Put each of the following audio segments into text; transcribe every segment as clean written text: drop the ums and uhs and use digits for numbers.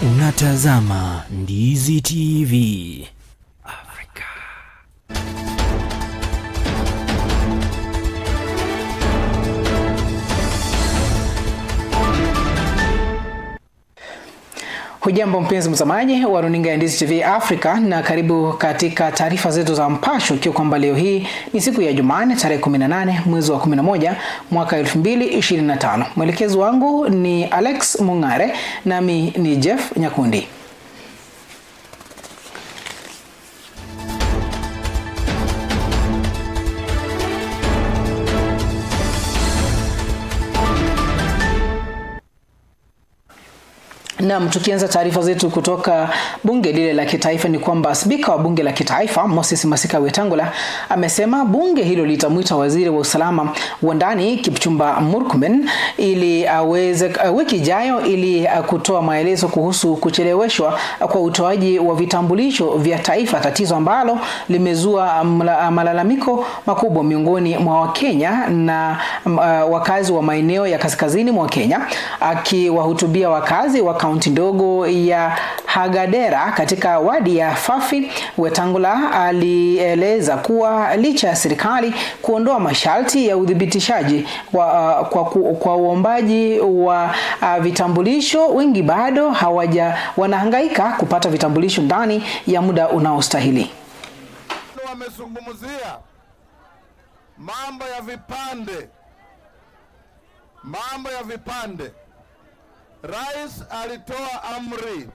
Unatazama Ndizi TV Afrika. Hujambo mpenzi mtazamaji wa runinga ya Ndizi TV Africa na karibu katika taarifa zetu za Mpasho, ikiwa kwamba leo hii ni siku ya Jumanne tarehe 18 mwezi wa 11 mwaka 2025. Mwelekezi wangu ni Alex Mungare nami ni Jeff Nyakundi. Naam, tukianza taarifa zetu kutoka bunge lile la kitaifa ni kwamba spika wa bunge la kitaifa Moses Masika Wetangula amesema bunge hilo litamwita waziri wa usalama wa ndani Kipchumba Murkomen ili aweze wiki ijayo ili kutoa maelezo kuhusu kucheleweshwa kwa utoaji wa vitambulisho vya taifa, tatizo ambalo limezua malalamiko makubwa miongoni mwa Wakenya na wakazi wa maeneo ya kaskazini mwa Kenya. Akiwahutubia wakazi wa kaunti ndogo ya Hagadera katika wadi ya Fafi, Wetangula alieleza kuwa licha ya serikali kuondoa masharti ya uthibitishaji kwa uombaji wa vitambulisho, wengi bado wanahangaika kupata vitambulisho ndani ya muda unaostahili. Wamezungumzia mambo ya vipande, mambo ya vipande. Rais alitoa amri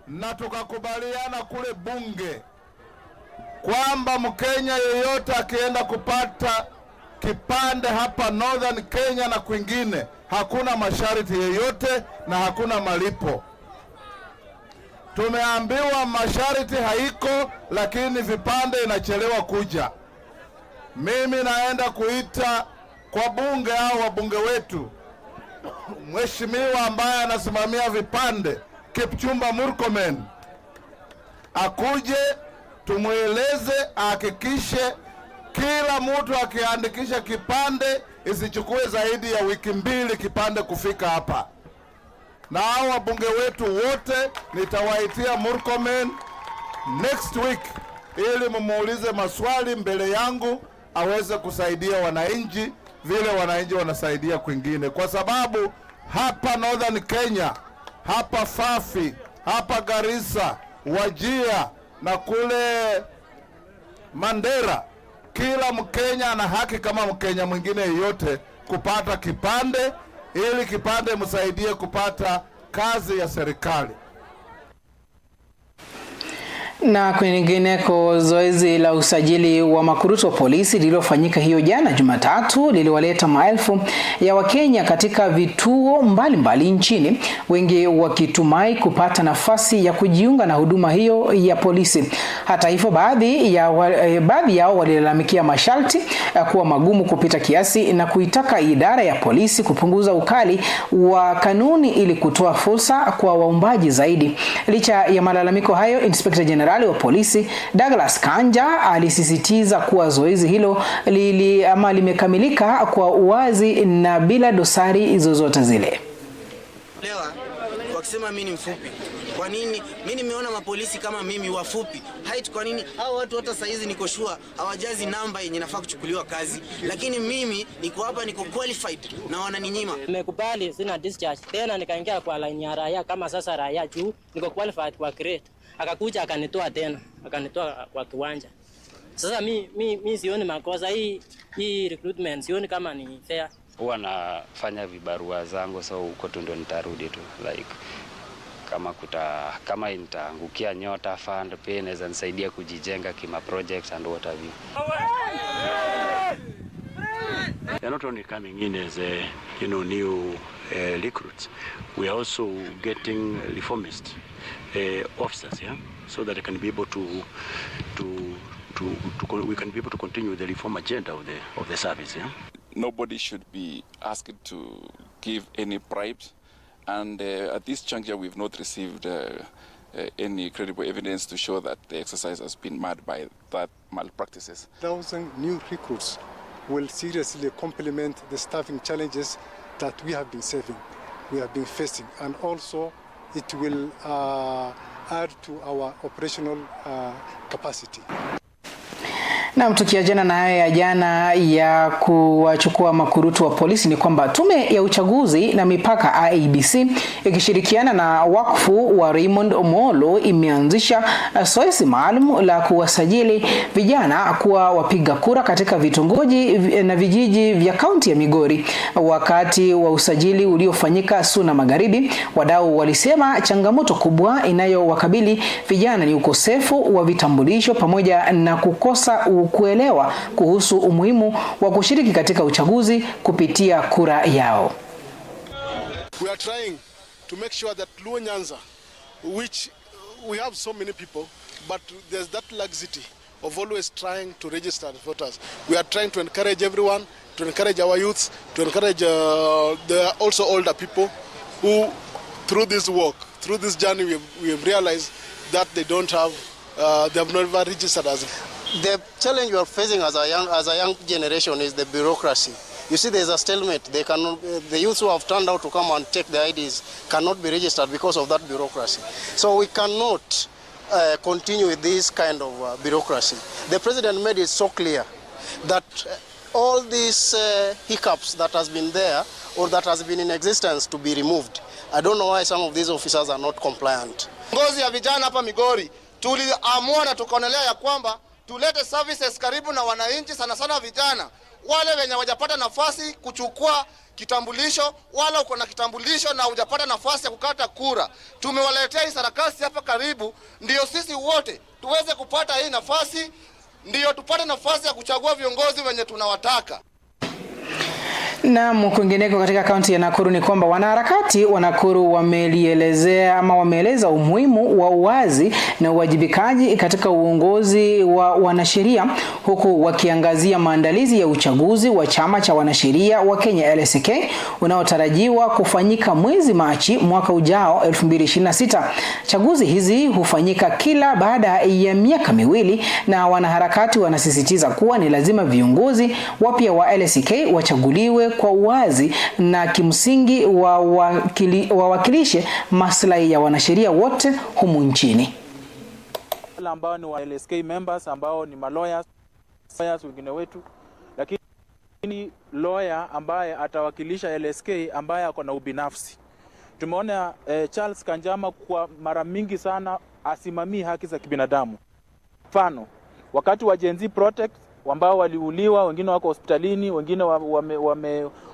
na tukakubaliana kule bunge kwamba Mkenya yeyote akienda kupata kipande hapa Northern Kenya na kwingine, hakuna masharti yeyote na hakuna malipo. Tumeambiwa masharti haiko, lakini vipande inachelewa kuja. Mimi naenda kuita kwa bunge au wabunge wetu mheshimiwa ambaye anasimamia vipande Kipchumba Murkomen akuje tumweleze, ahakikishe kila mtu akiandikisha kipande isichukue zaidi ya wiki mbili kipande kufika hapa. Na hao wabunge wetu wote nitawaitia Murkomen next week ili mumuulize maswali mbele yangu aweze kusaidia wananchi vile wananchi wanasaidia kwingine, kwa sababu hapa Northern Kenya, hapa Fafi, hapa Garissa, Wajia na kule Mandera, kila Mkenya ana haki kama Mkenya mwingine yeyote kupata kipande, ili kipande msaidie kupata kazi ya serikali. Na kwingineko, zoezi la usajili wa makurutu wa polisi lililofanyika hiyo jana Jumatatu liliwaleta maelfu ya Wakenya katika vituo mbalimbali nchini, wengi wakitumai kupata nafasi ya kujiunga na huduma hiyo ya polisi. Hata hivyo, baadhi yao walilalamikia masharti kuwa magumu kupita kiasi na kuitaka idara ya polisi kupunguza ukali wa kanuni ili kutoa fursa kwa waombaji zaidi. Licha ya malalamiko hayo, Inspector General wa polisi Douglas Kanja alisisitiza kuwa zoezi hilo limekamilika kwa uwazi na bila dosari zozote zile. Wakisema mimi ni mfupi. Kwa nini? Mimi nimeona mapolisi kama mimi wafupi. Height, kwa nini? Hao watu hata saa hizi niko sure hawajazi namba yenye nafaa kuchukuliwa kazi. Lakini mimi niko hapa, niko qualified na wananinyima. Nimekubali sina discharge. Tena nikaingia kwa line ya raia kama sasa raia juu niko qualified kwa grade. Akakuja akanitoa tena, akanitoa kwa kiwanja. Sasa mi sioni makosa hii recruitment, sioni kama ni fair. Huwa nafanya vibarua zangu, so huko tu ndo nitarudi tu, like kama nitaangukia Nyota Fund pia inaweza nisaidia kujijenga kima projects and what have you. They are not only coming in as new recruits, we are also getting reformist officers, yeah, so that they can be able to we can be able to continue the reform agenda of the service, yeah. Nobody should be asked to give any bribes, and at this juncture we've not received any credible evidence to show that the exercise has been marred by that malpractices. 1,000 new recruits will seriously complement the staffing challenges that we have been facing, and also It will add to our operational capacity. Naam, tukiachana na hayo ya jana ya kuwachukua makurutu wa polisi ni kwamba Tume ya Uchaguzi na Mipaka IEBC ikishirikiana na wakfu wa Raymond Omolo imeanzisha zoezi maalum la kuwasajili vijana kuwa wapiga kura katika vitongoji na vijiji vya kaunti ya Migori. Wakati wa usajili uliofanyika Suna Magharibi, wadau walisema changamoto kubwa inayowakabili vijana ni ukosefu wa vitambulisho pamoja na kukosa kuelewa kuhusu umuhimu wa kushiriki katika uchaguzi kupitia kura yao. We are trying to make sure that Luo Nyanza, which we have so many people, but there's that laxity of always trying to register voters. We are trying to encourage everyone, to encourage our youths, to encourage the also older people who, through this work, through this journey, we have realized that they don't have, they have never registered as. The challenge we are facing as a young generation is the bureaucracy. You see, there's a stalemate. They cannot, the youths who have turned out to come and take the IDs cannot be registered because of that bureaucracy. So we cannot continue with this kind of bureaucracy. The president made it so clear that all these hiccups that has been there or that has been in existence to be removed. I don't know why some of these officers are not compliant. Ngozi ya vijana hapa Migori tuliamua na tukaonelea ya kwamba tulete services karibu na wananchi, sana sana vijana wale wenye hawajapata nafasi kuchukua kitambulisho, wala uko na kitambulisho na hujapata nafasi ya kukata kura. Tumewaletea hii sarakasi hapa karibu, ndio sisi wote tuweze kupata hii nafasi, ndio tupate nafasi ya kuchagua viongozi wenye tunawataka. Naam, kwingineko katika kaunti ya Nakuru ni kwamba wanaharakati wa Nakuru wamelielezea ama wameeleza umuhimu wa uwazi na uwajibikaji katika uongozi wa wanasheria huku wakiangazia maandalizi ya uchaguzi wa chama cha wanasheria wa Kenya LSK unaotarajiwa kufanyika mwezi Machi mwaka ujao 2026. Chaguzi hizi hufanyika kila baada ya miaka 2 na wanaharakati wanasisitiza kuwa ni lazima viongozi wapya wa LSK wachaguliwe kwa uwazi na kimsingi wawakilishe maslahi ya wanasheria wote humu nchini. Wale ambao ni wa LSK members ambao ni malawyers lawyers wengine wetu, lakini lawyer ambaye atawakilisha LSK ambaye ako na ubinafsi. Tumeona Charles Kanjama kwa mara mingi sana asimamii haki za kibinadamu. Mfano, wakati wa Gen Z protest ambao waliuliwa, wengine wako hospitalini, wengine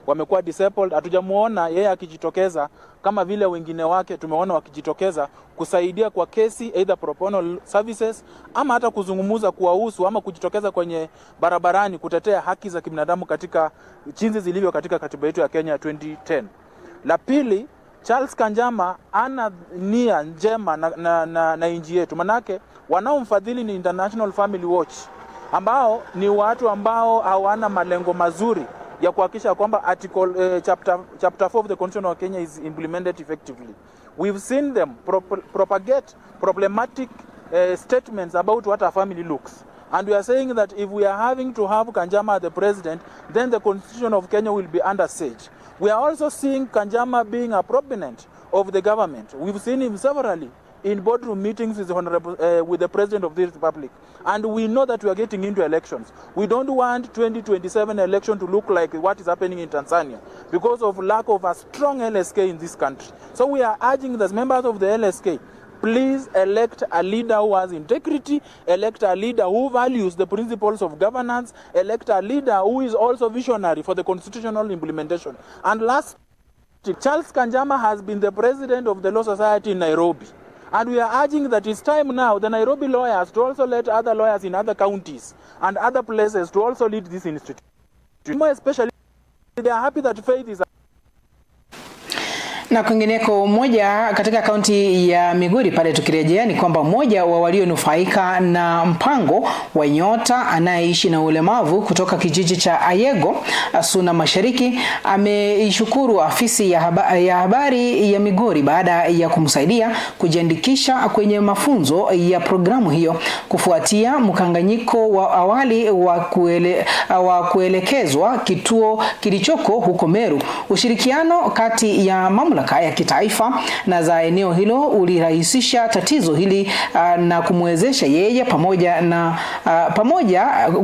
wamekuwa disabled. Hatujamuona yeye akijitokeza kama vile wengine wake tumeona wakijitokeza kusaidia kwa kesi, either pro bono services ama hata kuzungumza kuwahusu ama kujitokeza kwenye barabarani kutetea haki za kibinadamu katika jinsi zilivyo katika katiba yetu ya Kenya 2010. La pili, Charles Kanjama ana nia njema na nchi yetu, manake wanaomfadhili ni International Family Watch ambao ni watu ambao hawana malengo mazuri ya kuhakikisha kwamba article chapter 4 of the Constitution of Kenya is implemented effectively. We've seen them propagate problematic statements about what a family looks. And we are saying that if we are having to have Kanjama as the president, then the Constitution of Kenya will be under siege. We are also seeing Kanjama being a proponent of the government. We've seen him severally in boardroom meetings with the, honorable, with the president of this republic. And we know that we are getting into elections. We don't want 2027 election to look like what is happening in Tanzania because of lack of a strong LSK in this country. So we are urging the members of the LSK, please elect a leader who has integrity, elect a leader who values the principles of governance, elect a leader who is also visionary for the constitutional implementation. And last, Charles Kanjama has been the president of the Law Society in Nairobi. And we are urging that it's time now the Nairobi lawyers to also let other lawyers in other counties and other places to also lead this institution. More especially, they are happy that Faith is Na kwingineko, mmoja katika kaunti ya Migori pale tukirejea, ni kwamba mmoja wa walionufaika na mpango wa Nyota anayeishi na ulemavu kutoka kijiji cha Ayego, Suna Mashariki, ameishukuru afisi ya habari ya Migori baada ya kumsaidia kujiandikisha kwenye mafunzo ya programu hiyo kufuatia mkanganyiko wa awali wa kuelekezwa kituo kilichoko huko Meru. Ushirikiano kati ya mamlaka mamlaka ya kitaifa na za eneo hilo ulirahisisha tatizo hili na kumwezesha yeye pamoja na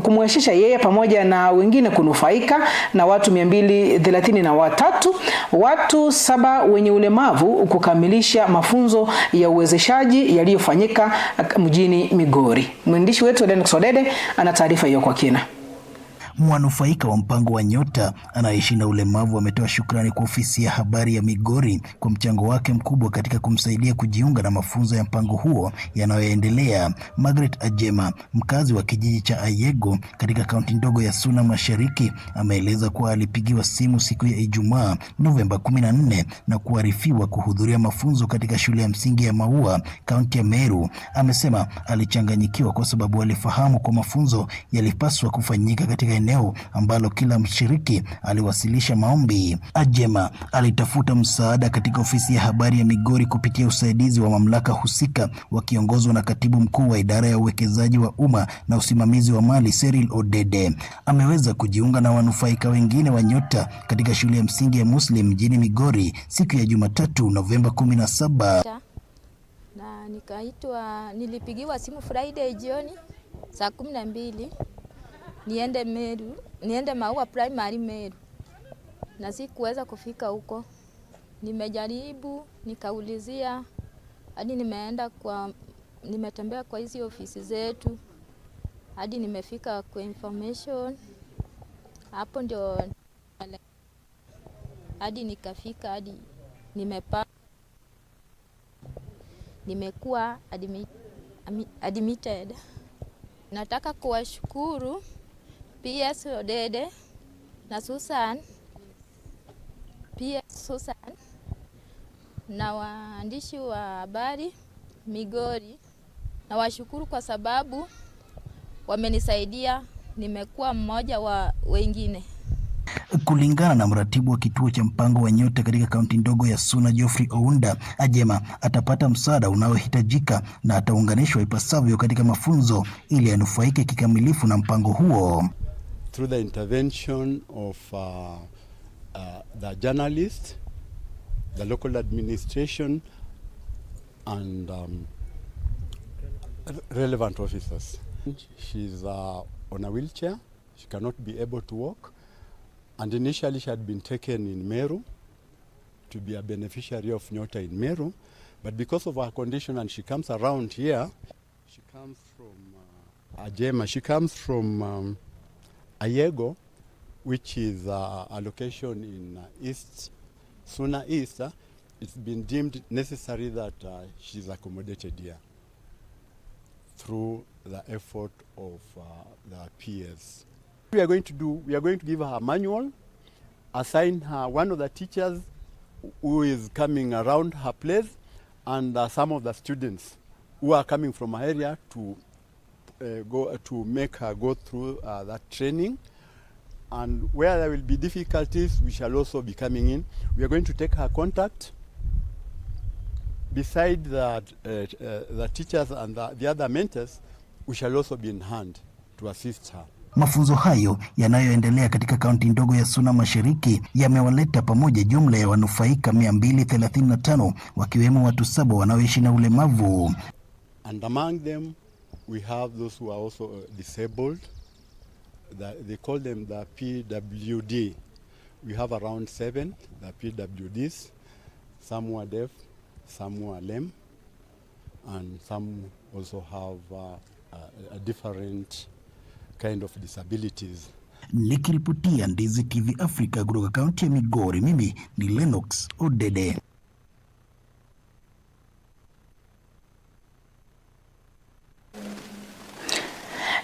kumwezesha yeye pamoja na wengine kunufaika na watu 233, watu 7 wenye ulemavu kukamilisha mafunzo ya uwezeshaji yaliyofanyika mjini Migori. Mwandishi wetu Lennox Odede ana taarifa hiyo kwa kina. Mwanufaika wa mpango wa Nyota anayeishi na ulemavu ametoa shukrani kwa ofisi ya habari ya Migori kwa mchango wake mkubwa katika kumsaidia kujiunga na mafunzo ya mpango huo yanayoendelea. Margaret Ajema, mkazi wa kijiji cha Ayego katika kaunti ndogo ya Suna Mashariki, ameeleza kuwa alipigiwa simu siku ya Ijumaa Novemba 14 na kuarifiwa kuhudhuria mafunzo katika shule ya msingi ya Maua, kaunti ya Meru. Amesema alichanganyikiwa kwa sababu alifahamu kwa mafunzo yalipaswa kufanyika katika eneo ambalo kila mshiriki aliwasilisha maombi. Ajema alitafuta msaada katika ofisi ya habari ya Migori kupitia usaidizi wa mamlaka husika wakiongozwa na katibu mkuu wa idara ya uwekezaji wa umma na usimamizi wa mali Cyril Odede. Ameweza kujiunga na wanufaika wengine wa Nyota katika shule ya msingi ya Muslim mjini Migori siku ya Jumatatu Novemba 17. Na nikaitwa, nilipigiwa simu Friday jioni saa 12 niende Meru, niende Maua Primary Meru, na sikuweza kufika huko. Nimejaribu nikaulizia hadi nimeenda kwa, nimetembea kwa hizi ofisi zetu hadi nimefika kwa information hapo, ndio hadi nikafika hadi nimekuwa admitted. Nataka kuwashukuru PS Odede na Susan, PS Susan na waandishi wa habari Migori. Nawashukuru kwa sababu wamenisaidia, nimekuwa mmoja wa wengine. Kulingana na mratibu wa kituo cha mpango wa Nyota katika kaunti ndogo ya Suna, Geoffrey Ounda, Ajema atapata msaada unaohitajika na ataunganishwa ipasavyo katika mafunzo ili anufaike kikamilifu na mpango huo. Through the intervention of the journalist, the local administration and relevant officers. She's on a wheelchair, she cannot be able to walk. And initially she had been taken in Meru to be a beneficiary of Nyota in Meru, but because of her condition, and she comes around here, she comes from Ajema, she comes from Ayego, which is a location in East, Suna East. It's been deemed necessary that she's accommodated here through the effort of the PS. We are going to do, we are going to give her a manual, assign her one of the teachers who is coming around her place, and some of the students who are coming from her area to go to make her go through that training. And where there will be difficulties, we shall also be coming in. We are going to take her contact. Beside the teachers and the other mentors, we shall also be in hand to assist her. Mafunzo hayo yanayoendelea katika kaunti ndogo ya Suna Mashariki yamewaleta pamoja jumla ya wanufaika 235 wakiwemo watu 7 wanaoishi na ulemavu. And among them we have those who are also disabled. They call them the PWD. We have around 7 the PWDs. Some who are deaf, some who are lame, and some also have a different kind of disabilities. Nikiripotia Ndizi TV Africa kutoka kaunti ya Migori, mimi ni Lennox Odede.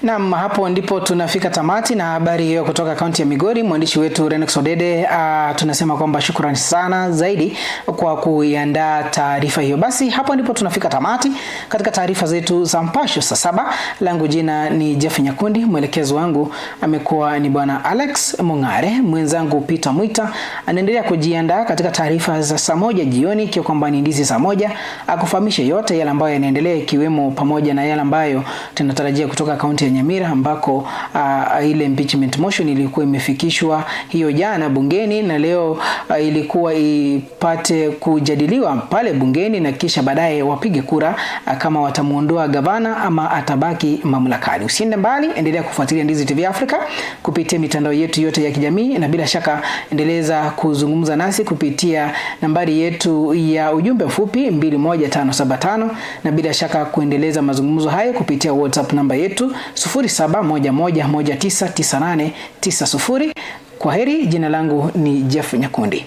Naam, hapo ndipo tunafika tamati na habari hiyo kutoka kaunti ya Migori. Mwandishi wetu Lennox Odede, tunasema kwamba shukrani sana zaidi kwa kuiandaa taarifa hiyo. Basi hapo ndipo tunafika tamati katika taarifa zetu za Mpasho saa 7. Langu jina ni Jeff Nyakundi, mwelekezo wangu amekuwa ni Bwana Alex Mungare, mwenzangu Peter Mwita anaendelea kujiandaa katika taarifa za saa 1 jioni, ikiwa kwamba ni Ndizi saa 1, akufahamishe yote yale ambayo yanaendelea ikiwemo pamoja na yale ambayo tunatarajia kutoka kaunti ya ya Nyamira ambako ile impeachment motion ilikuwa imefikishwa hiyo jana bungeni na leo ilikuwa ipate kujadiliwa pale bungeni na kisha baadaye wapige kura kama watamuondoa gavana ama atabaki mamlakani. Usiende mbali, endelea kufuatilia Ndizi TV Africa kupitia mitandao yetu yote ya kijamii, na bila shaka endeleza kuzungumza nasi kupitia nambari yetu ya ujumbe mfupi 21575 na bila shaka kuendeleza mazungumzo hayo kupitia WhatsApp namba yetu 0711199890. Kwa heri, jina langu ni Jeff Nyakundi.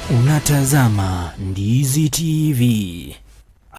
Unatazama Ndizi TV.